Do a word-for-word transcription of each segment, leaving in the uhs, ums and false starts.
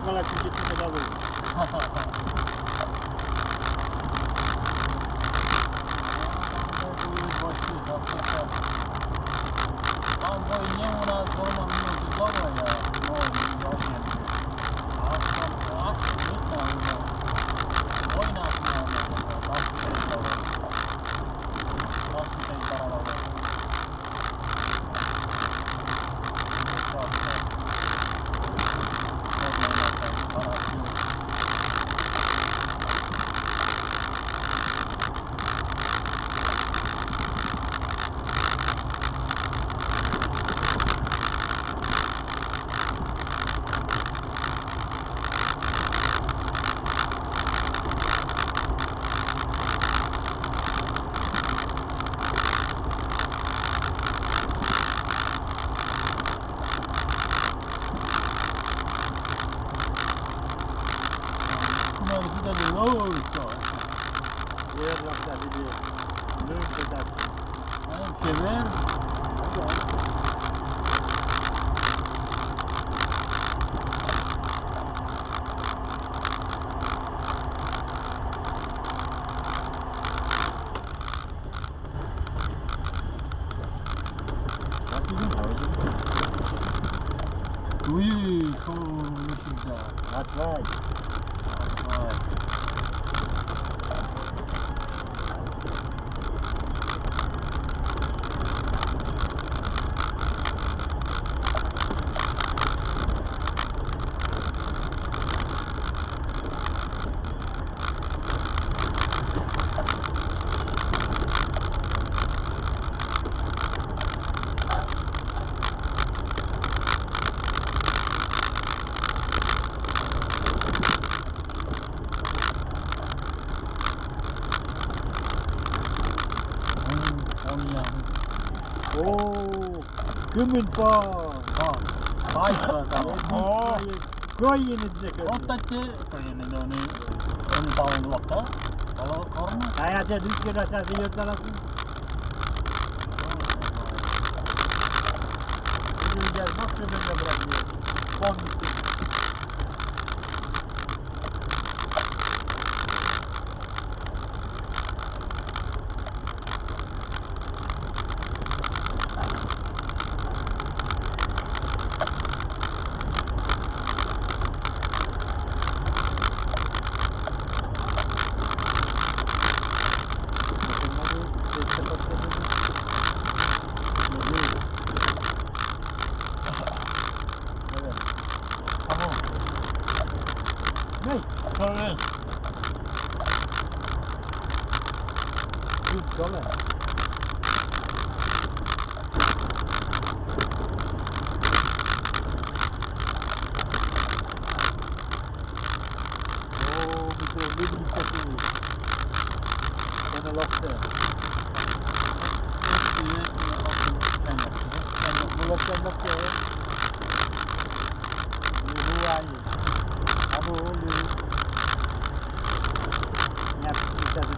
Мала чуть-чуть не дадут. Там войне у нас дома не было, я, но не вообще. А там, а, не знаю, война, наверное, двадцать пять. Кунали гидали лоуто. Верно, кстати, не. Ну, и так. Ай, кевер. Уй, хо, нифига. Давай. Давай. О, кымын па. Па. Пайса там. О. Кӧйыны дзекӧ. Вот эти кӧйыны, но они, они там локтӧ. Ала корма. А я тебе дышке да сейчас идёт на нас. Люди, я вот тебе забрать. Помните. Эй, sorry. Good color. О, мы что, любим такие? Она локтӧ. Ну, локтӧ, локтӧ. Не бывает. А ну, лежит. Нет, сейчас это.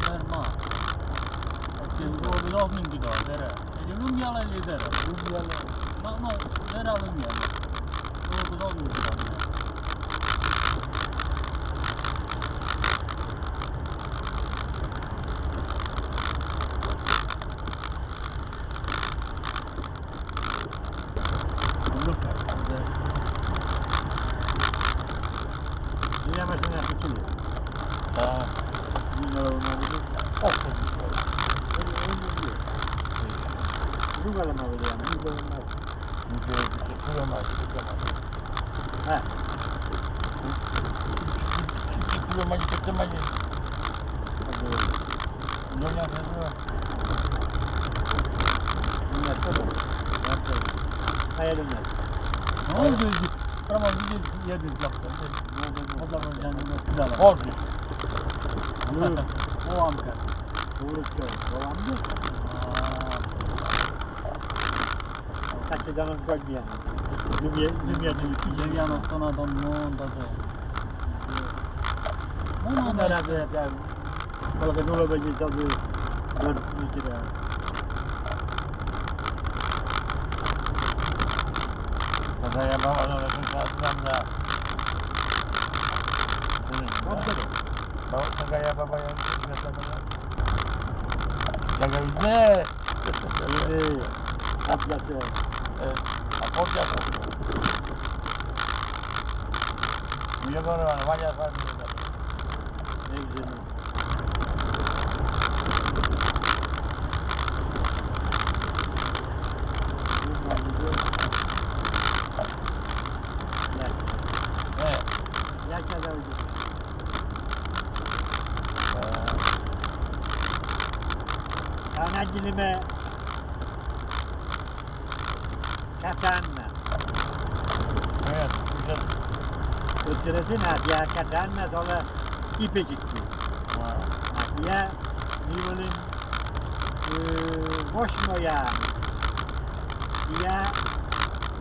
Верма. Окей, ну, вы должны быть, да, да. Или лунъяла, или дера. Лунъяла. Ну, ну, дера лунъяла. Ну, вы должны быть, да. Меня машина отключили. А. Ох, ты, ты, ты, ты, ты, ты. Югала ма выльян, югала ма. Югала ма, югала ма. А. Югала ма, югала ма. Лёня, Лёня, что там? А я Лёня. Ну, он здесь, прямо здесь, я здесь, да. Ну, ну, ну. Вот так вот, я не знаю, куда. Вот здесь. Ну. О, Анка. Урычой, Голландия? А. Качедан он как бьян. Люмье, люмье, люмье. Люмье, но что надо, но даже. Ну, ну, надо, да, да. Только дуло бы не забыл. Вот, не теряю. Тогда я баба, надо сейчас там, да. Вот это. Баба, тогда я баба, я, я, я, я. Я говорю, не. Э, а вот я слушаю. Ну, я говорю, а, Ваня, Ваня, Ваня. Э. Я тебя зову. Э. Она делиме катанна. Э, уже. Оцеретин, а я катанна, тола и печетки. Ва. А я не волен, э, восьмоя. Я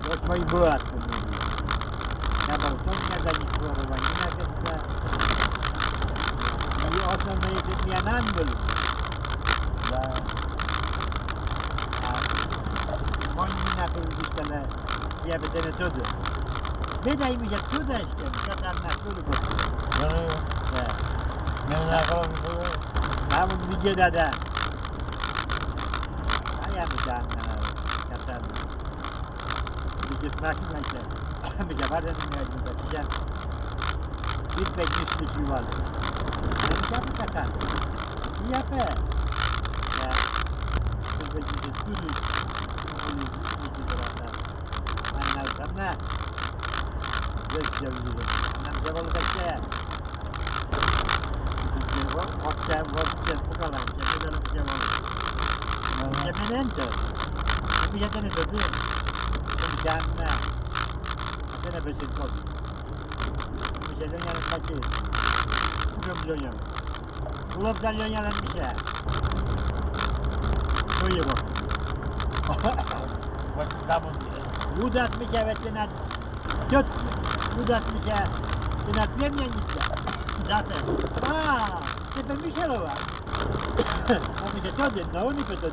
вот мой брат. Я был тоже никогда не скоро, не на конца. И основные, я нам был. Да. А, он меня был, я бы не тот. Меда им я туда, что, как она, туда. Да. Да. Мен на кого. Там он где, да, да. А я бы там, наверное, катан. Видишь, нахи найти. Меня варен не один, да, сейчас. Вид пять десять ювал. А я бы катан. Я бы. Да. Тут бы не дискули. Анна, анна. Здесь я вижу. Она взяла такая. Вот, вот, вот, вот, пугалам, я не знаю, где он. Ага. Я не знаю. Я не знаю, что ты. Я не знаю. Я не знаю, что ты. Я не знаю, что ты. Уже миллионер. Улыбся, Лёня, на меня. Что его? Вот там он. Удат меня в эти над. Тёт, удат меня. Ты на племянница. Да, ты. А, ты помешалова. А мы же тоже, но он и потом.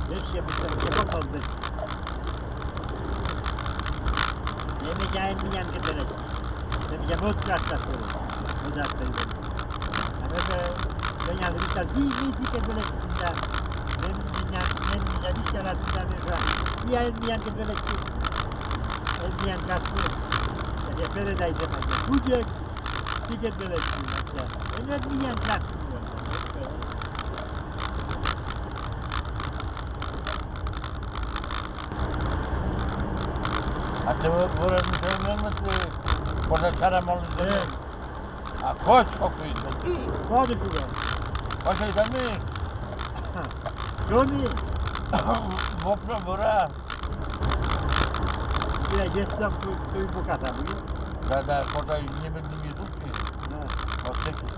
Вещи, мы там, я попал здесь. Я не знаю, меня не говорят. Там я вот как-то. Удат, ты. Ана да, Лёня, вита, ви, ви, ви, кӧ бӧлӧсьтан да. Мен, меня, мен, меня висьталан да, мен да. Я, меня кӧ бӧлӧсьтан. Меня кӧ бӧлӧсьтан. Я передайте, мать. Будет. Тебе бӧлӧсьтан, мать. Меня, меня кӧ бӧлӧсьтан. А ты вы, вы размышляете, позавчера, может, э. А кость какой-то. Кость сюда. Кость это мы. Что мы? Вопрос бура. Я есть там той, той буката, блин. Да, да, кота не буду не тут. Да. Вот такие.